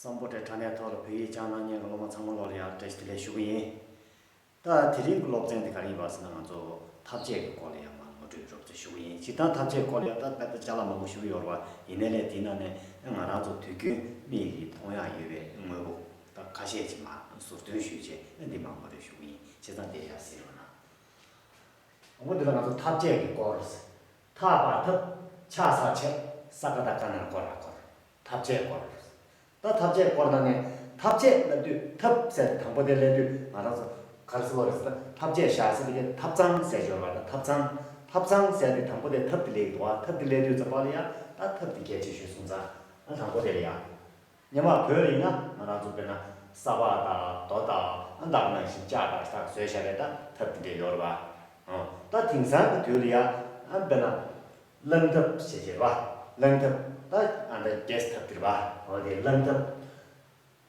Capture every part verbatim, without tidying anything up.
སམ་བྷོ་ཊའི་དྲ་གནས་ཐོག་ལ་བོད་ཡིག་སྦྱང་གནང་མཁན་གྱི་སློབ་མ་ཚང་མ་ལོག་ལ་ཡང་བཀྲ་ཤིས་བདེ་ལེགས་ཞུ་གི་ཡིན། ད་དེ་རིང་གི་སློབ་ཚན་འདི་ག་རེ་ཡིན་པ་ཟེར་ན། ང་ཚོ་ཐབ་ཆས་ཀྱི་སྐོར་ལ་ཡང་མར་ངོ་སྤྲོད་རོབ་ཙམ་ཞུ་གི་ཡིན། སྤྱིར་བཏང་ཐབ་ཆས་སྐོར་ལ་ཡང་ད་ད་ལྟ་ཅ་ལག་མང་པོ་ཞུ་གི་ཡོད་རེད་བ། ཡིན་ནའི་ལས་དེའི་ནང་ནས་ང་རང་ཚོ་དུས་རྒྱུན་མིག་གིས་མཐོང་ཡག་ཡོད་པའི་དངོས་པོ་ད་ཁ་ཤས་ཅིག་མར་ཟུར་འདོན་ཞུས་བྱས་འདི་མར་ངོ་སྤྲོད་ཞུ་གི་ཡིན། བྱས་ཙང་དེ་ཡར་གཟིགས་རོགས་གནང་། དང་པོ་འདི་ལ་ང་ཚོ་ཐབ་ཆས་ཀྱི་སྐོར། ཐ་པ་ཐབ། ཆ་ས་ཆད། ས་ཀ་བཏགས་སྐ་ན་རོ་སྐོ་ར་སྐོར། ཐབ་ཆས་སྐོར། ད་ཐབ་ཆས་སྐོར་ནང་ནས་ཐབ་ཆས་ལབ་དུས་ཐབ་ཟེར་དེ་དང་པོ་དེ་སླེབས་དུས་ང་རང་ཚོ་ག་རེ་ཟེར་བ་རེད་ཟེར་ན། ཐབ་ཆས་བཞག་ཟེར་དེ་གའི་ཐབ་ཚང་ཟེར་གྱི་ཡོད་རེད་པ། ད་ཐབ་ཚང་། ཐབ་ཚང་ཟེར་དེ་དང་པོ་དེ་ཐབ་དེ་སླེབས་ཀྱི་འདུག་བ། ཐབ་དེ་སླེབས་དུས་ཙམ་པ་ལ་ཡ་ད་ཐབ་དེ་གལ་ཆེ་ཤོས་སོང་ཙང་ཨ་དང་པོ་དེ་ལ་ཡ། སྔོན་མ་བོད་ལ་ཡིན་ན་ང་རང་ཚོ་དཔེར་ན་ས་པ་དང་རྡོ་དང་ཨ་དེ་ནང་བཞིན་ལྕགས་དང་ད་བཟོས་བཞག་པའི་ད་ཐབ་དེ་འདྲ་ཡོད་རེད་པ། ཨོ། ད་དེང་སང་གི་དུས་ལ་ཡ་ཨ་དཔེར་ན་རླངས་ཐབ་ཞེས་བྱ་བ། རླངས་ཐབ། ད་ཨ་ད་གེ་སི་ཐབ་དེ་རེད་པ། ཨོ་དེ་རླངས་ཐབ།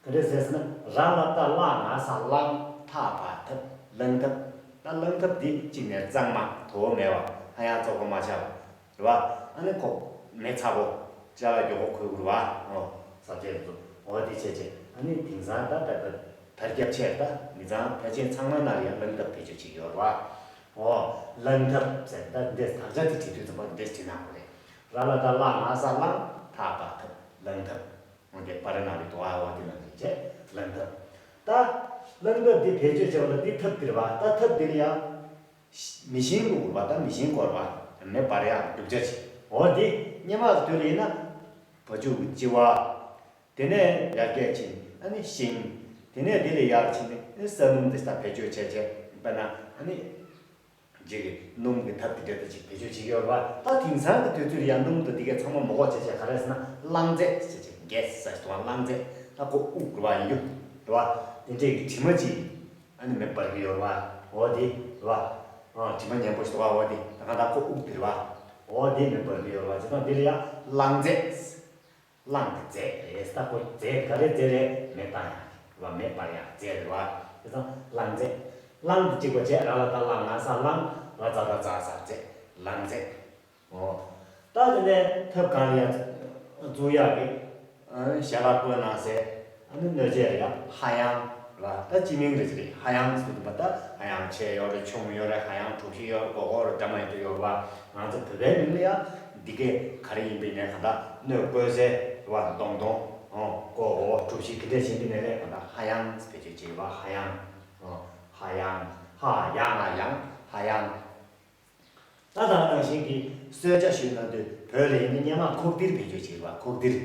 ག་འདྲ་ཟེར་ཟེར་ན། ར་ལ་བཏགས་རླ་ང་ས་རླང་། ཐ་པ་ཐབ། རླངས་ཐབ། ད་རླངས་ཐབ་འདི་གཅིག་ནས་གཙང་མ་དོ་བོ་མེད་པ། ཧ་ཡང་བཙོག་པ་མ་ཆགས་པ། རེད་བ། ཨ་ནི་ཁོག་མེ་ཚ་པོ། ཅ་ལག་མགྱོགས་པོ་ཁོལ་དགོས་རེད་བ། ཨོ། ས་བཅད་དེ་ཚོ། འོ་དེ་བྱས་བྱས། ཨ་ནི་དེང་སང་ད་ད་ད་དར་ཁྱབ་ཆེ་ད། མི་ཚང་ཕལ་ཆེར་ཚང་མ་ན་རེ་ཡང་རླངས་ཐབ་བེད་སྤྱོད་བྱེད་ཀྱི་ཡོད་རེད་བ། ཨོ། རླངས་ཐབ་ཟེར་ད་འདི་དག་ཆ་དེ་བྲིས་དུས་ཙམ་པ་འདི་བྲིས་ན་གོ་རེད། ར་ལ་བཏགས་རླ་ང་ས་རླང་། ཐ་པ་ཐབ། རླངས་ཐབ། འོ་དེ་པར་རིས་ནང་ལ་འདུག་ཨ། འོ་དེ་ནང་ལ་བྱས་རླངས་ཐབ། ད་རླངས་ཐབ་འདི་བེད་སྤྱོད་བྱེད་པ་ལ་འདི་ཐབ་འདི་རེད་བ། ད་ཐབ་འདི་ལ་ཡང་མེ་ཤིང་བླུགས་པ། ད་མེ་ཤིང་བསྐོར་བ། མེ་འབར་ཡག་རྒྱུ་ཆ་ཅིག་འོ་དེ་སྔོན་མ་གི་དུས་ལ་ཡིན་ན་བ་ཕྱུགས་ཀྱི་ལྕི་བ། དེ་ནས་ཡར་རྒྱས་ཕྱིན་ཨ་ནི་ཤིང་། དེ་ནས་དེ་ལས་ཡར་ཕྱིན་ནས་ས་སྣུམ་དེ་ད་བེད་སྤྱོད་བྱས་བྱས་དཔེར་ན་ཨ་ནི་ཅིག་སྣུམ་གྱི་ཐབ་དེ་འདྲ་དེ་ཅིག་བེད་སྤྱོད་བྱེད་ཀྱི་ཡོད་རེད་བ། ད་དེང་སང་གི་དུས་ཚོད་ལ་ཡང་སྣུམ་དང་དེ་གས་ཚང་མ་མ་དགོས་བྱས་བྱས་ག་རེ་ཟེར་ན་རླངས་རྫས་ཟེར་བྱས་གེ་སི་ཟེར་དུས་རླངས་རྫས། ད་ཁོ་དབུགས་རེད་བ། ཡིན་རྒྱུ་རེད་བ། དེ་འདྲས་ཀྱི་དྲི་མ་ཅིག་ཨ་ནི་མེ་འབར་གྱི་ཡོད་རེད་བ། འོ་དེ་རེད་བ། ཨ་དྲི་མ་ངན་པོ་ཞིག་འདུག་བ། འོ་དེ་ད་ག་ད་ཁོ་དབུགས་དེ་རེད་བ། འོ་དེ་མེ་འབར་གྱི་ཡོད་རེད་བ། བྱས་ཙང་དེ་ལ་ཡང་རླངས་རྫས། རླངས་ཀྱི་རྫས་རེད། ད་ཁོ་རྫས་ག་རེ་རྫས་རེད། མེ་བཏང་ཡག་རེད་བ། མེ་འབར་ཡག་རྫས་རེད་བ། དེ་ཙང་རླངས་རྫས། རླངས་དེ་གཅིག་པ་བྱས། ར་ལ་བཏགས་རླ་ང་ས་རླང་། ར་ཙ་ར་ཙ་ས་རྫས། རླངས་རྫས། ཨོ། ད་དེ་ནས་ཐབ་གང་ལ་ཡང་བཙུགས་ཡག་གི་ཨ་ཞལ་ལག་བཀོད་གནང་སའི་ཨ་ནི་སྣོད་ཆས་ལ་ཡང་ཧ་ཡང་ར། ད་སྤྱི་མིང་རེད་ཅེ་རེད། ཧ་ཡང་ཟེར་དུས་པ་ད་ཧ་ཡང་ཆེ་ཡོད་རེད། ཆུང་ཡོད་རེད། ཧ་ཡང་གྲུ་བཞི་ཡོད་རེད། སྒོར་སྒོར་རེད། འདྲ་མི་འདྲ་ཡོད་རེད་བ། ང་ཚོ་བོད་པའི་མིང་ལ་ཡང་འདི་གས་ག་རེ་ཡིན་པའི་ནས་གང་ལྟར་སྣོད་བཀོལ་ས་རེད་བ། མདོང་མདོང་། ཨོ། སྒོར་སྒོར་གྲུ་བཞི་གི་འདྲ་བྱེད་འདི་ནས་ལས་གང་ལྟར་ཧ་ཡང་བེད་སྤྱོད་བྱེད་བ། ཧ་ཡང་། ཨོ། ཧ་ཡང་། ཧ་ཡང་ང་ཡང་། ཧ་ཡང་། ད་ད་ག་ནང་བཞིན་གྱི་གསོལ་ཇ་ཞུས་གནང་དུས་བོད་ལ་ཡིན་ན་སྔོན་མ་ཁོག་ལྡིར་བེད་སྤྱོད་བྱེད་པ། ཁོག་ལྡིར།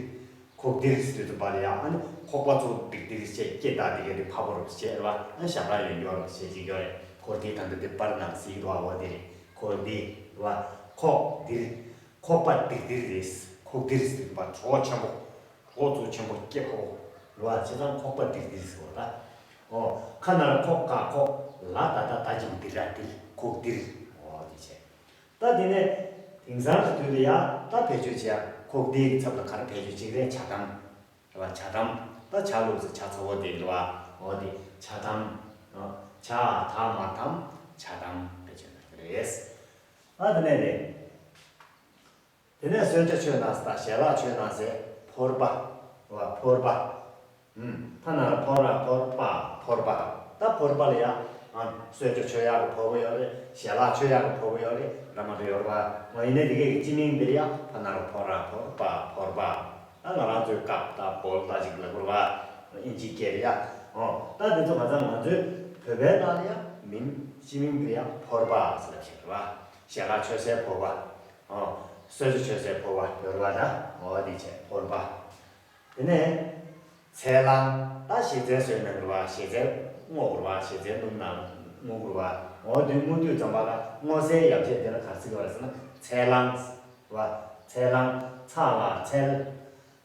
ཁོག་ལྡིར་ཟེར་དུས་ཙམ་པ་ལ་ཡང་ཨ་ནི་ཁོག་པ་ཚོ་ལྡིར་ལྡིར་བྱས། སྐེ་དང་དེ་ག་དེ་ཕར་ཕུར་བྱས་རེད་བ། ཨ་ཞབས་ལ་ཡོད་ཡོད་རེད་བྱས་ཅིག་ཡོད་རེད། ཁོག་ལྡིར། ད་ལྟ་དེ་པར་ནང་གཟིགས་འདུག་བ། འོ་དེ་རེད། ཁོག་ལྡིར་རེད་བ། ཁོག་ལྡིར། ཁོག་པ་ལྡིར་ལྡིར་རེད། ཁོག་ལྡིར་ཟེར་དུས་ཙམ་པ་གྲོགས་ཆེན་པོ། གྲོགས་ཚོ་ཆེན་པོ་སྐྱེ་ཕོ་རེད་བ། བྱས་ཙང་ཁོག་པ་ལྡིར་ལྡིར་ཟེར་བ་ད། ཨོ། ཁ་ན་རོ་ཁོ་ག་ཁོག་ལ་ད་ད་ད་གི་ལྡིར་ར་ལྡིར། ཁོག་ལྡིར། ཨོ་དེ་བྱས། ད་དེ་ནས་དེང་སང་གི་དུས་ལ་ཡ་ད་བེད་སྤྱོད་བྱེད་ཡ་ཁོག་ལྡིར་གྱི་ཚབ་ལ་ག་རེ་བེད་སྤྱོད་བྱེད་ཀྱི་རེད། ཇ་དམ་རེད་བ། ཇ་དམ། ད་ཇ་བླུགས་ཚེ་ཇ་ཚ་བོ་དེ་རེད་བ། ཨོ་དེ་ཇ་དམ། ཨོ། ཇ་ད་མ་དམ། ཇ་དམ་བེད་སྤྱོད་གནང་གི་རེད། ད་དེ་ནས་རེད། དེ་ནས་གསོལ་ཇ་མཆོད་གནང་ས་དང་ཞལ་ལག་མཆོད་གནང་སའི་ཕོར་པ། བ་ཕོར་པ། ཨུམ། ཕ་ན་རོ་ཕོ་ར་ཕོར་པ། ཕོར་པ། ད་ཕོར་པ་ལ་ཡ། ཨ། གསོལ་ཇ་མཆོད་ཡག་གི་ཕོར་པ་ཡོད་རེད། ཞལ་ལག་མཆོད་ཡག་གི་ཕོར་པ་ཡོད་རེད། འདྲ་མི་འདྲ་ཡོད་རེད་བ། ང་ཡིན་ནའི་དེ་གའི་སྤྱི་མིང་འདིར་ཡ་ཕ་ན་རོ་ཕོ་ར་ཕོར་པ། ཕོར་པ། ད་ང་རང་ཚོའི་ཀབ་དང་བོལ་ད་ཅིག་ལབ་དགོས་རེད་བ། ཨིན་ཇིའི་སྐད་ལ་ཡ། ཨོ། ད་འདི་ཚོ་ང་ཚོ་ང་ཚོའི་བོད་པའི་ནང་ལ་ཡ་མིང་སྤྱི་མིང་འདིར་ཡ་ཕོར་པ་ཟེར་ལབ་བཞག་རེད་བ། ཞལ་ལག་མཆོད་སའི་ཕོར་པ། ཨོ། གསོལ་ཇ་མཆོད་སའི་ཕོར་པ་ཡོད་རེད་བ་ད། ཨོ་དེ་བྱས་ཕོར་པ། དེ་ནས་ཚལ་སླང་། ད་ཞལ་ཟས་བཟོས་གནང་གི་རེད་བ། ཞལ་ཟས་བརྔོ་དགོས་རེད་བ། ཞལ་ཟས་སྣུམ་ནང་བརྔོ་དགོས་རེད་བ། ཨོ་དེ་བརྔོ་དུས་ཙམ་པ་ལ་བརྔོ་སའི་ཡ་བྱེད་དེ་ལ་ག་རེ་ཟེར་གྱི་ཡོད་རེད་ཟེར་ན་ཚལ་སླང་། རེད་བ། ཚལ་སླང་། ཚ་ལ་ཚལ།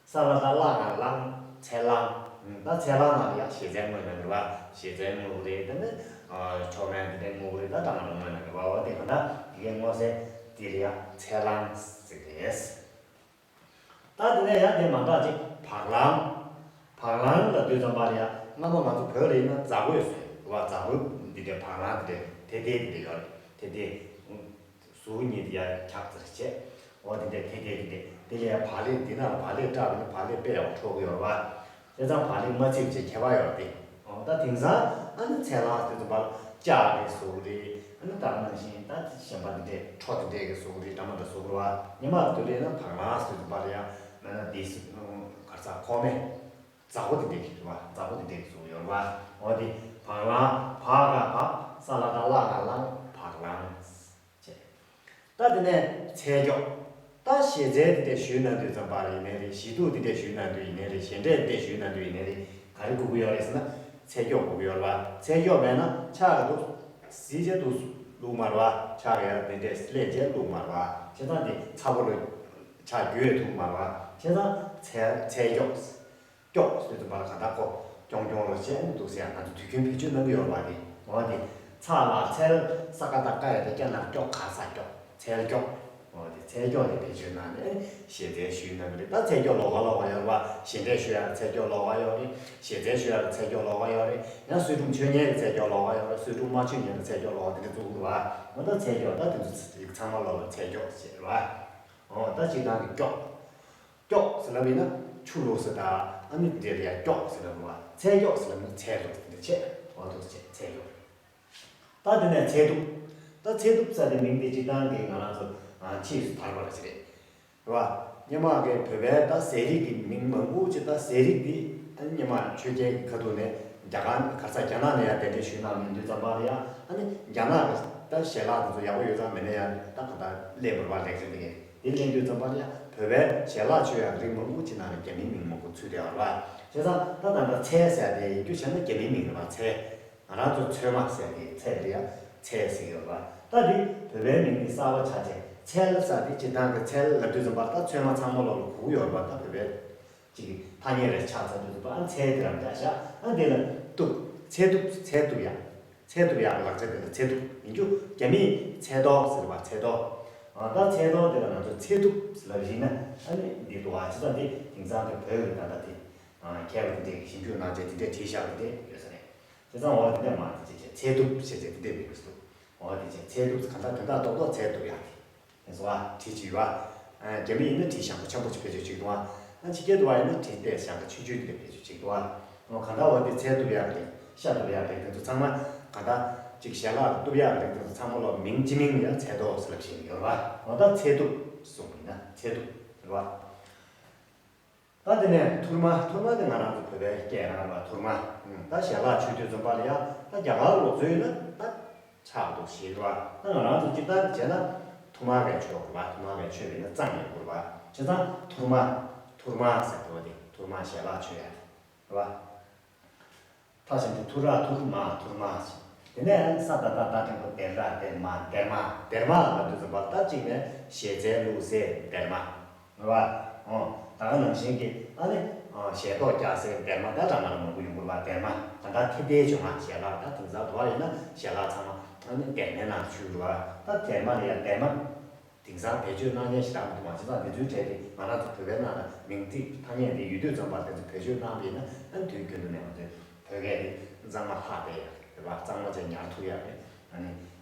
ས་ལ་ད་སླ་ང་སླང་། ཚལ་སླང་། ད་ཚལ་སླང་ནང་ལ་ཡ་ཞལ་ཟས་བརྔོས་གནང་གི་རེད་བ། ཞལ་ཟས་བརྔོ་གི་རེད། དེ་ནས་མཆོད་མེ་དེ་འདྲ་བརྔོ་གི་རེད། ད་ད་ང་ལ་བརྔོས་གནང་གི་རེད་བ། འོ་དེ་ག་ད་དེ་གའི་བརྔོ་སའི་དེ་ལ་ཡ་ཚལ་སླང་ཟེར་གི་རེད། ད་དེ་ནས་ཡང་དེ་མ་འདྲ་ཅིག་བག་ལང་། བག་ལང་ལབ་དུས་ཙམ་པ་ལ་ཡ་སྔ་མོ་ང་ཚོ་བོད་ལ་ཡིན་ན་རྫ་གོས་ཟེར་བ། རྫ་གོས་འདི་འདྲའི་བག་ལང་འདི་འདྲའི་དེ་དེ་འདི་འདྲ་ཡོད་རེད། དེ་དེ་ཟུར་གཉིས་དེ་ཡ་འཁྱག་ཙེར་བྱས། འོ་དེ་འདྲའི་དེ་དེ་འདི་འདྲའི་དེ་ལ་ཡ་བག་ལེབ་འདི་ནང་ལ་བག་ལེབ་བཀྲག་པ་ཡིན་ན་བག་ལེབ་དཔེ་ཡག་པོ་འཕྲོག་གི་ཡོད་རེད་བ། བྱས་ཙང་བག་ལེབ་མ་ཚིག་ཅེས་ཁྱད་པར་ཡོད་དེ། འོ་ད་དེང་སང་ཨ་ནི་ཚལ་སླང་དེ་ཚོ་བར་ལྕགས་ཀྱི་གཟུགས་རེད། ཨ་ནི་ད་ག་ནང་བཞིན་ད་གཞན་པ་འདི་འདྲས་ཁྲོ་དེ་འདྲས་ཀྱི་གཟུགས་རེད། འདྲ་མ་འདྲ་གཟུགས་རེད་བ། སྔོན་མ་དུས་རེད་ན་བག་ལང་དེ་ཚོ་བར་ལ་ཡང་མེད་ན་འདི་གར་ས་ཁོག་མེད་འཛག་པོ་དེ་འདྲས་ཀྱི་རེད་བ། འཛག་པོ་དེ་འདྲས་ཀྱི་གཟུགས་ཡོད་རེད་བ། འོ་དེ་བག་ལང་བ་ག་བག་ས་ལ་ད་ལ་ག་ལང་བག་ལང་། བྱས། ད་དེ་ནས་ཚལ་སྐྱོགས། ད་ཞལ་ཚལ་དེ་འདྲས་ཞུས་གནང་དུས་ཙམ་པ་ལ་ཡིན་ནའི་རེད། ཞལ་ཐུག་དེ་འདྲས་ཞུས་གནང་དུས་ཡིན་ནའི་རེད། ཞལ་འབྲས་དེ་འདྲས་ཞུས་གནང་དུས་ཡིན་ནའི་རེད། ག་རེ་དགོས་ཀྱི་ཡོད་རེད་ཟེར་ན། ཚལ་སྐྱོགས་དགོས་ཀྱི་ཡོད་རེད་བ། ཚལ་སྐྱོགས་མེད་ན་ཕྱག་གི་འདུག་གཟིགས་བྱས་འདུག་བླུགས་མ་རེད་བ། ཕྱག་གི་ཡར་དེ་འདྲས་ལེན་བྱས་བླུགས་མ་རེད་བ། བྱས་ཙང་དེ་ཚ་པོ་ལ་ཕྱག་བརྒྱུད་ཐུབ་མ་རེད་བ། བྱས་ཙང་ཚལ་ཚལ་སྐྱོགས། སྐྱོགས་ཟེར་དུས་བར་ག་ད་ཁོ་ཀྱོང་ཀྱོང་ལ་བཤད་འདུག་ཟེར་ཡང་ང་ཚོ་དུས་རྒྱུན་བེད་སྤྱོད་གནང་གི་ཡོད་པ་དེ། འོ་དེ་ཚ་ལ་ཚལ། ས་ཀ་བཏགས་སྐ་ཡ་བཏགས་སྐྱ་ན་རོ་སྐྱོ་ག་ས་སྐྱོགས། ཚལ་སྐྱོགས། འོ་དེ་ཚལ་སྐྱོགས་དེ་བེད་སྤྱོད་གནང་ནས་ཞལ་ཚལ་ཞུས་གནང་གི་རེད། ད་ཚལ་སྐྱོགས་ལོགས་ཀ་ལོགས་ཀ་ཡོད་རེད་བ། ཞལ་འབྲས་ཞུ་ཡག་ཚལ་སྐྱོགས་ལོགས་ཀ་ཡོད་རེད། ཞལ་ཚལ་ཞུ་ཡག་ཚལ་སྐྱོགས་ལོགས་ཀ་ཡོད་རེད། ཡང་གསོལ་ཀྲུམ་མཆོད་མཁན་གྱི་ཚལ་སྐྱོགས་ལོགས་ཀ་ཡོད་རེད། གསོལ་ཀྲུམ་མ་མཆོད་མཁན་གྱི་ཚལ་སྐྱོགས་ལོགས་ཀ་དེ་འདྲ་བཙུགས་འདུག་བ། འོ་ད་ཚལ་སྐྱོགས་ད་དེ་ཚོ་ཚང་མ་ལོགས་ལ་ཚལ་སྐྱོགས་ཟེར་བ། འོ་ད་སྤྱིར་བཏང་གི་སྐྱོགས། སྐྱོགས་ཟེར་ལབ་ཡིན་ན་ཆུ་ལོགས་ཟེར་ད། ཨ་ནི་འདིར་ཡང་སྐྱོགས་ཟེར་ལབ་བ། ཚལ་སྐྱོགས་ཟེར་ལབ་ན་ཚལ་ལོགས་ཟེར་འདི་བྱས། འོ་འདུག་བྱས་ཚལ་སྐྱོགས་རེད། ད་དེ་ནས་ཚལ་གདུབ། ད་ཚལ་གདུབ་ཟེར་དེ་མིང་དེ་སྤྱིར་བཏང་གི་ང་རང་ཚོ་ཕྱིས་སུ་དར་བ་རེད་ཟེར་རེད། རེད་བ། སྔོན་མ་གི་བོད་པའི་ད་ཟས་རིགས་ཀྱི་མིང་མང་པོ་ཅིག་ད་ཟས་རིགས་འདི་ཨ་ནི་སྔོན་མ་ཆོས་རྒྱལ་གྱི་ཁ་ཐུག་ནས་རྒྱ་གར་ག་ས་རྒྱ་ནག་ནས་ཡང་གདན་འདྲེན་ཞུས་གནང་མིན་དུས་ཙམ་པ་ལ་ཡང་ཨ་ནི་རྒྱ་ནག་གི་ད་ཞལ་ལག་དེ་ཚོ་ཡག་པོ་ཡོད་ཙང་མེད་ན་ཡང་ད་ག་ད་སླེབས་བར་བ་ལེགས་ཚོད་དེ་གས། དེ་ལེན་དུས་ཙམ་པ་ལ་ཡང་བོད་པའི་ཞལ་ལག་མཆོད་ཡག་རིགས་མང་པོ་ཅིག་ནང་ལ་རྒྱ་མིའི་མིང་མང་པོ་ཚུད་བསྡད་ཡོད་རེད་བ། བྱས་ཙང་ད་ད་ལྟ་ཚལ་ཟེར་དེ་ཡིན་རྒྱུ་བྱས་ན་རྒྱ་མིའི་མིང་རེད་བ། ཚལ། ང་རང་ཚོ་ཚོད་མ་ཟེར་དེ་ཚལ་དེ་ཡང་ཚལ་ཟེར་གྱི་ཡོད་རེད་བ། ད་དེ་བོད་པའི་མིང་དེ་གསར་པ་ཆགས་བྱས་ཚལ་ཟེར་དེ་སྤྱིར་བཏང་གི་ཚལ་ལབ་དུས་ཙམ་པ་ད་ཚོད་མ་ཚང་མ་ལོག་ལ་གོ་གི་ཡོད་རེད་བ། ད་བོད་པའི་ཅིག་ཐ་སྙད་རེ་ཆགས་ཚར་དུས་ཙམ་པ་ཨ་ཚལ་དེ་རང་འཇགས་བཞག་ཨ་དེ་ལ་གཏུབ། ཚལ་གཏུབ། ཚལ་གཏུབ་ཡག་ཚལ་གཏུབ་ཡག་ལག་ཆ་དེ་ལ་ཚལ་གཏུབ་ཡིན་རྒྱུ། རྒྱ་མིས་ཚལ་རྡོ་ཟེར་བ། ཚལ་རྡོ། ཨ་ད་ཚལ་རྡོ་དེ་ལ་ང་ཚོས་ཚལ་གཏུབ་ལབ་བཞིན་ན་ཨ་ནི་འདི་འདུག་ཨ། བྱས་ཙང་འདི་དེང་སང་གི་བོད་ཀྱི་ད་ལྟ་དེ་མཁས་པ་དེ་འདྲས་ཀྱིས་ཞིབ་འཇུག་གནང་བྱས་དེ་འདྲས་བྲིས་བཞག་པ་དེ་ཡོད་ས་རེད། བྱས་ཙང་འོ་དེ་འདྲས་མ་དེ་བྱས་བྱས་ཚལ་གཏུབ་བྱས་བྱས་དེ་འདྲས་མི་འདུག་འོ་དེ་བྱས་ཚལ་གཏུབ་གང་ལྟར་དོན་དག་རྡོག་རྡོག་ཚལ་གཏུབ་ཡག་དེ། ཡིན་སོང་ཨ། བྲིས་ཅིག་ཡོད་ཨ། རྒྱ་མི་ཡིན་ན་བྲིས་ཞང་པོ་ཆེན་པོ་ཅིག་བེད་སྤྱོད་བྱེད་ཀྱི་འདུག་ཨ། ཨ་ཕྱི་རྒྱལ་དུ་བ་ཡིན་ན་བྲིས་ཏེ་ཞང་ཁ་ཆུང་ཆུང་དེ་འདྲ་བེད་སྤྱོད་བྱེད་ཀྱི་འདུག་ཨ། འོ་གང་ལྟར་འོ་དེ་ཚལ་གཏུབ་ཡག་རེད། ཤ་གཏུབ་ཡག་རེད། དེ་ཚོ་ཚང་མ་གང་ལྟར་ཅིག་ཞལ་ལག་གཏུབ་ཡག་རེད། དེ་ཚོ་ཚང་མ་ལོ་མིང་སྤྱི་མིང་ལ་ཡང་ཚལ་རྡོ་ཟེར་ལབ་བཞིན་ཡོད་རེད་བ། འོ་ད་ཚལ་གཏུབ་གསུངས་ཡིན་ན་ཚལ་གཏུབ་རེད་བ། ད་དེ་ནས་ཐུར་མ། ཐུར་མ་དེ་ང་རང་ཚོ་བོད་པའི་སྐད་རང་རེད་བ། ཐུར་མ། ཨུམ། ད་ཞལ་ལག་མཆོད་དུས་ཙམ་པ་ལ་ཡང་ད་རྒྱ་གར་ལོག་ཚུད་ཡོད་ན་ད་ཆག་འདུག་ཞེས་རེད་བ། ད་ང་རང་ཚོ་སྤྱིར་བཏང་བྱས་ན་ཐུར་མ་གས་མཆོད་དགོས་རེད་བ། ཐུར་མ་གས་མཆོད་པས་ན་གཙང་ཡོང་དགོས་རེད་བ། བྱས་ཙང་ཐུར་མ། ཐུར་མ་ཟེར་དུས་དེ་ཐུར་མ་ཞལ་ལག་མཆོད་ཡ་དེ་རེད་བ། ཐ་ཞབས་ཀྱུ་ཐུ་ར་ཐུར་མ་ཐུར་མ་ཟེར། དེ་ནས་ས་ད་བཏགས་སྡ་འགྲེང་བུ་སྡེ་ར་སྡེར་མ་སྡེར་མ། སྡེར་མ་ལབ་དུས་ཙམ་པ་ད་གཅིག་ནས་ཞལ་ཚལ་བླུགས་སའི་སྡེར་མ། རེད་བ། ཨོ། ད་ག་ནང་བཞིན་གྱི་ཨ་ནི། ཨ་ཞལ་ཏོག་བཀྱག་སའི་སྡེར་མ། ད་གྲངས་ཀ་ལ་མང་པོ་ཡོང་གི་རེད་བ། སྡེར་མ། ད་ལྟ་ཐེ་ཐེའི་བྱུང་བ་ཞལ་ལག་ད་དེང་སང་དུ་བ་ཡིན་ན་ཞལ་ལག་ཚང་མ་ཨ་ནི་སྡེར་མའི་ནང་བཅུག་རེད་བ། ད་སྡེར་མ་ལ་ཡང་སྡེར་མ། དེང་སང་བེད་སྤྱོད་གནང་མཁན་ཞེ་དྲག་མི་འདུག་བ། བྱས་ཙང་འདི་ཚོའི་གྲས་དེ་ང་རང་ཚོ་བོད་པའི་ནང་ལ་མིང་ཚིག་ཐ་སྙད་དེ་ཡོད་དུས་ཙམ་པ་དེ་ཚོ་བེད་སྤྱོད་གནང་བ་ཡིན་ན་ཨ་ནི་དུས་རྒྱུན་དུ་ནས་ང་ཚོའི་བོད་སྐད་དེ་གཙང་མ་ལྷག་བསྡད་ཡག་རེད་བ། གཙང་མ་བྱས་ཉར་ཐུབ་ཡག་རེད། ཨ་ནི་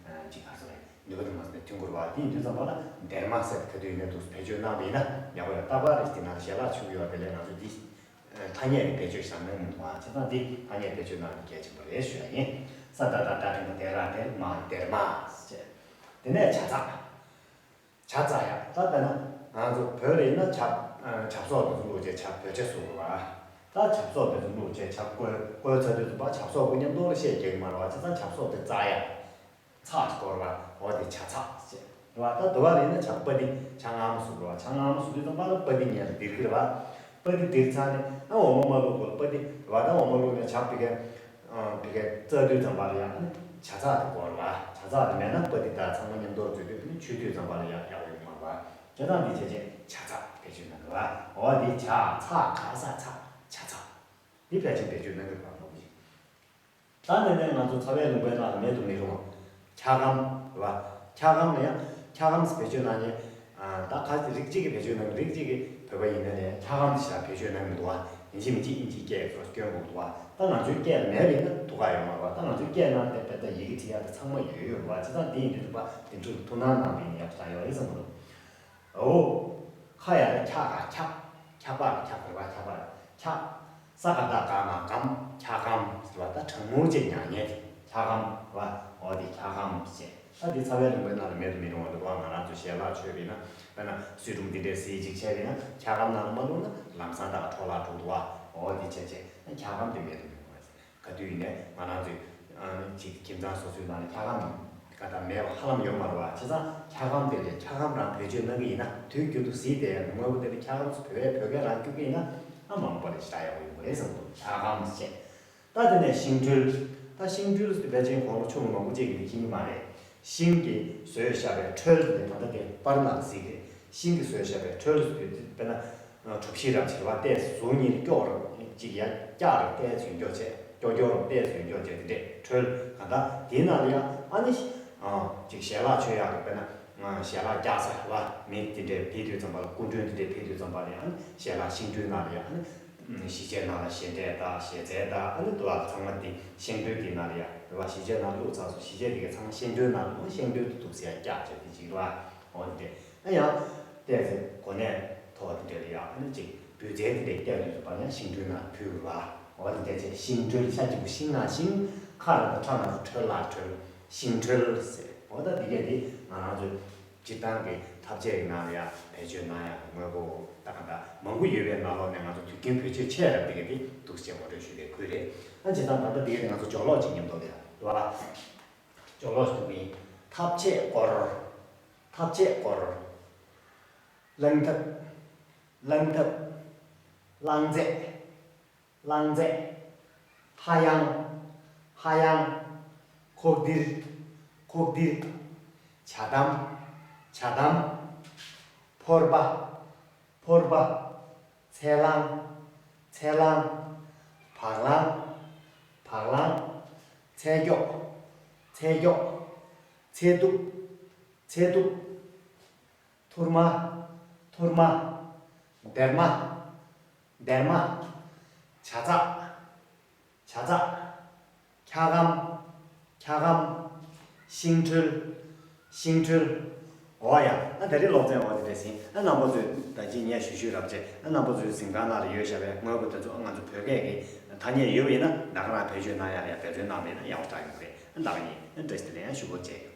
ཅིག་ག་ཚོད་རེད། ནུས་པ་དེ་མ་ཟད་ཐོན་གྱི་རེད་བ། དེ་ཡིན་དུས་ཙམ་པ་ལ་སྡེར་མ་ཟེར་ག་དུས་ཡིན་ན་འདུག་བེད་སྤྱོད་གནང་བ་ཡིན་ན་ཡག་པོ་ཡོད། རྟག་པར་རེ་དེ་ནང་ཞལ་ལག་མཆོད་ཀྱི་ཡོད་དེ་ལས་ང་ཚོ་འདི་ཐ་སྙད་དེ་བེད་སྤྱོད་བཞག་གནང་མི་འདུག་བ། བྱས་ཙང་འདི་ཐ་སྙད་བེད་སྤྱོད་གནང་ནས་གལ་ཆེན་པོ་རེད་ཞུ་ཡ་ཡིན། ས་ད་བཏགས་སྡ་འགྲེང་བུ་སྡེ་ར་སྡེར་མ་སྡེར་མ་ཟེར། དེ་ནས་ཇ་ཚགས། ཇ་ཚགས་ཡག་ད་དཔེར་ན་ང་ཚོ་བོད་རེད་ན་ཇ། ཨ་ཇ་བསྲོ་དེ་ཚོ་བླུགས་བྱས་ཇ་བོད་ཇ་བཟོ་དགོས་བ། ད་ཇ་བསྲོ་དེ་ཚོ་བླུགས་བྱས་ཇ་བསྐོལ་བསྐོལ་ཚར་དུས་ཙམ་པ་ཇ་བསྲོ་དགོས་མཉམ་དུ་ལ་བཤད་རྒྱག་གི་མ་རེད་བ། བྱས་ཙང་ཇ་བསྲོ་དེ་བཙགས་ཡག་ཚགས་དེ་དགོས་རེད་བ། འོ་དེ་ཇ་ཚགས་ཟེར་རེད་བ། ད་དུ་བ་རེད་ན་ཇ་པ་ཏི། ཇ་མངར་མོ་བཟོ་དགོས་བ། ཇ་མངར་མོ་བཟོ་དུས་ཙམ་པ་ལ་པ་ཏི་ཉལ་ལ་ལྡིར་གི་རེད་བ། པ་ཏི་ལྡིར་ཚར་ནས་ཨ་འོ་མ་མ་བླུགས་གོང་ལ་པ་ཏི་རེད་བ། ད་འོ་མ་བླུགས་ནས་ཇ་ཕི་གའི། ཨ་ཕི་གའི་བཙགས་དུས་ཙམ་པ་ལ་ཡང་ཨ་ནི་ཇ་ཚགས་དེ་དགོས་རེད་བ། ཇ་ཚགས་དེ་མེད་ན་པ་ཏི་དང་ཚང་མ་མཉམ་དུ་བཙོས་དུས་ཨ་ནི་མཆོད་དུས་ཙམ་པ་ལ་ཡང་ཡག་པོ་ཡོང་མ་རེད་བ། བྱས་ཙང་འདི་བྱས་རྗེས་ཇ་ཚགས་བེད་སྤྱོད་གནང་གི་རེད་བ། འོ་དེ་ཇ་ཚགས་ག་ས་ཚགས་ཇ་ཚགས། འདི་ཕལ་ཆེར་བེད་སྤྱོད་གནང་གི་རེད་བ། ད་ནས་ནས་ང་ཚོ་ཚ་བའི་ལུང་པའི་ནང་ལ་མེད་དུ་མི་རུང་། འཁྱག་སྒམ་རེད་བ། འཁྱག་སྒམ་ལ་ཡང་འཁྱག་སྒམ་ཟེར་བེད་སྤྱོད་གནང་ནས། ཨ་ད་ག་རིགས་གཅིག་གིས་བེད་སྤྱོད་གནང་། རིགས་གཅིག་གིས་བོད་པ་ཡིན་ན་ནས་འཁྱག་སྒམ་ཟེར་བེད་སྤྱོད་གནང་གི་མི་འདུག་བ། ཡིན་གཅིག་མིན་གཅིག་དབྱིན་ཇིའི་སྐད་ཚོ་སྐྱོན་དགོས་འདུག་བ། ད་ང་ཚོའི་སྐད་ལ་མེད་པ་ཡིན་ན་ཐུགས་ཁག་ཡོད་མ་རེད་བ། ད་ང་ཚོའི་སྐད་ནང་དེ་དཔེ་ད་ཡི་གེ་བྲིས་ཡག་དེ་ཚང་མ་ཡོད་ཡོད་རེད་བ། བྱས་ཙང་འདི་ཡིན་དུས་ད་དེ་འཕྲོ་ཐུགས་སྣང་གནང་བ་ཡིན་ན་ཡག་པོ་ཆགས་ཡོད་རེད་བསམ་གི་འདུག་འོ། ཁ་ཡ་ལ་འཁྱག་ག་འཁྱག་འཁྱག་པ་ག་འཁྱག་རེད་བ། འཁྱག་པ་འཁྱག་ས་ག་བཏགས་སྒ་ན་སྒམ། འཁྱག་སྒམ་ཟེར་བ། ད་གྲང་མོ་ཅིག་མྱང་ཉེན་དེ་འཁྱག་སྒམ་རེད་བ། འོ་དེ་འཁྱག་སྒམ་ཟེར། ད་དེ་ཚ་བའི་རིང་པོའི་ནང་ལ་མེད་དུ་མི་རུང་བ་རེད་བ། ང་རང་ཚོ་ཞལ་ལག་མཆོད་པ་ཡིན་ན། དཔེར་ན་གསོལ་ཀྲུམ་འདི་འདྲས་ཟས་ཅིག་བྱས་པ་ཡིན་ན། འཁྱག་སྒམ་ནང་ལ་མ་བླུགས་ན་ལམ་སང་ད་འཕྲོ་བརླག་འགྲོ་འདུག་བ། འོ་དེ་བྱས་བྱས་ན་འཁྱག་སྒམ་དེ་མེད་དུ་མི་རུང་བ་རེད། ག་དུས་ཡིན་ནའི་ང་རང་ཚོས་ཨ་ཅིག་ཁྱིམ་ཚང་སོ་སོའི་ནང་ལ་འཁྱག་སྒམ་ག་ད་མེད་པ་ཧ་ལམ་ཡོད་མ་རེད་བ། བྱས་ཙང་འཁྱག་སྒམ་དེ་ལས་འཁྱག་སྒམ་རང་བེད་སྤྱོད་གནང་གི་ཡིན་ན། དུས་རྒྱུན་དུ་གཟིགས་བསྡད་ཡ་དངོས་པོ་དེ་ལས་འཁྱག་སྒམ་ཚོ་བོད་ཡ་བོད་སྐད་རང་བསྒྱུར་གི་ཡིན་ན་ཨ་མང་པོ་རེ་ཞེ་དྲག་ཡག་པོ་ཡོང་གི་རེད་བསམ་འདུག་འཁྱག་སྒམ་ཟེར། ད་དེ་ནས་ཤིང་ཁྲོལ། ད་ཤིང་ཁྲོལ་ཟེར་དུས་ཕལ་ཆེར་དགུང་ལོ་ཆུང་ངུ་མང་པོ་ཅིག་གིས་མཁྱེན་གྱི་མ་རེད། ཤིང་གིས་བཟོས་བཞག་པའི་ཁྲོལ་དེ་ད་ལྟ་དེ་པར་ནང་གཟིགས་རེད། ཤིང་གིས་བཟོས་བཞག་པའི་ཁྲོལ་ཟེར་དུས་དཔེར་ན། གྲུ་བཞི་རབ་ཕྱེ་བ་ཏོག་ཙམ་གཟུགས་གཉིས་ཀྱོག་རེ་ཅིག་ཡར་བཀྱག་རེ་ཏོག་ཙམ་ཡོད་མཁན་བྱས། ཀྱོག་ཀྱོག་རེ་ཏོག་ཙམ་ཡོད་མཁན་བྱས། དེ་འདྲས་ཁྲོལ་གང་ལྟར་དེའི་ནང་ལ་ཡང་ཨ་ནི་ཅིག་ཞལ་ལག་མཆོད་ཡག་གི། དཔེར་ན་ཞལ་ལག་བཀྱག་ས་རེད་བ། མི་དེ་འདྲས་ཕེབས་དུས་ཙམ་པ་ལ། སྐུ་མགྲོན་དེ་འདྲས་ཕེབས་དུས་ཙམ་པ་ལ་ཡང་ཨ་ནི་ཞལ་ལག་ཤིང་ཁྲོལ་ནང་ལ་ཡང་ཨ་ནི་ཞལ་ལག་ནང་ལ་ཞལ་འབྲས་དང་ཞལ་ཟས་དང་ཨ་ནི་དུ་བ་ཚང་མ་དེ་ཤིང་ཁྲོལ་དེའི་ནང་ལ་ཡང་རེད་བ། ཞལ་ལག་ནང་བླུགས་ཚར་སོང་། ཞལ་ལག་དེ་ག་ཚང་མ་ཤིང་ཁྲོལ་ནང་བླུགས། ཤིང་ཁྲོལ་དེ་འདུག་སེ་ཡར་བཀྱག་བྱས་དེ་ཅིག་རེད་བ། འོ་དེ་འདྲས། ཨ་ཡང་ཏོག་ཙམ་གོ་གནས་མཐོ་བ་དེ་འདྲས་ལ་ཡང་ཨ་ནི་ཅིག་འབུལ་ཚལ་དེ་འདྲས་བསྐྱལ་དུས་ཙམ་པ་ཡང་ཤིང་ཁྲོལ་ནང་ཕུལ་དགོས་པ། འོ་དེ་འདྲས་བྱས། ཤིང་ཁྲོལ། ཤ་གཅིག་པུ་ཤིང་ན་ཤིང་། ཁ་ར་དང་ཁྲ་ན་ཁྲོལ་ལ་ཁྲོལ། ཤིང་ཁྲོལ་ཟེར། འོ་ད་འདི་གས་འདི་ང་རང་ཚོའི་སྤྱིར་བཏང་གི་ཐབ་ཆས་ཀྱི་ནང་ལ་ཡང་བེད་སྤྱོད་གནང་ཡག་གི་དངོས་པོ་ད་ག་འདྲ་མང་པོ་ཡོད་པའི་ནང་ལོགས་ནས་ང་ཚོ་དུས་རྒྱུན་བེད་སྤྱོད་ཆེ་རབས་དེ་གས་འདི་འདུག་སེ་ངོ་སྤྲོད་ཞུ་བའི་ཁུལ་རེད། ཨ་བྱས་ཙང་ད་ལྟ་འདི་གས་འདི་ང་ཚོ་སྦྱོར་ཀློག་ཅིག་མཉམ་དུ་ལ་ཡང་འགྲོ་ཨ། སྦྱོར་ཀློག་ཞུ་གི་ཡིན། ཐབ་ཆས་སྐོར། ཐབ་ཆས་སྐོར། རླངས་ཐབ། རླངས་ཐབ། རླངས་རྫས། རླངས་རྫས། ཧ་ཡང་། ཧ་ཡང་། ཁོག་ལྡིར། ཁོག་ལྡིར། ཇ་དམ། ཇ་དམ། ཕོར་པ། ཕོར་པ། ཚལ་སླང་། ཚལ་སླང་། བག་ལང་། བག་ལང་། ཚལ་སྐྱོགས། ཚལ་སྐྱོགས། ཚལ་གདུགས། ཚལ་གདུགས། ཐུར་མ། ཐུར་མ། སྡེར་མ། སྡེར་མ། ཇ་ཚགས། ཇ་ཚགས། འཁྱག་སྒམ། འཁྱག་སྒམ། ཤིང་ཁྲོལ། ཤིང་ཁྲོལ། འོ་ཡ། ཨ་ད་རེས་སློབ་ཚན་འོ་དེ་འདྲས་ཟིན། ཨ་རྣམ་པ་ཚོས་ད་ཅི་ངས་ཞུ་ཞུས་རབས་བྱས། ཨ་རྣམ་པ་ཚོའི་གཟིམ་ཁང་ནང་ལ་ཡོད་བཞག་པའི་དངོས་པོ་དེ་ཚོ་ང་ཚོ་བོད་སྐད་ཀྱི་ཐ་སྙད་ཡོད་པ་ཡིན་ན་ད་ག་རང་བེད་སྤྱོད་གནང་ཡག་ལ་ཡང་འབད་བརྩོན་གནང་བ་ཡིན་ན་ཡག་པོ་ཆགས་ཡོང་གི་རེད། ཨ་ད་ག་ཡིན། ཨ་བཀྲ་ཤིས་བདེ་ལེགས། ཡང་ཞུ་སྒོ་བཅས།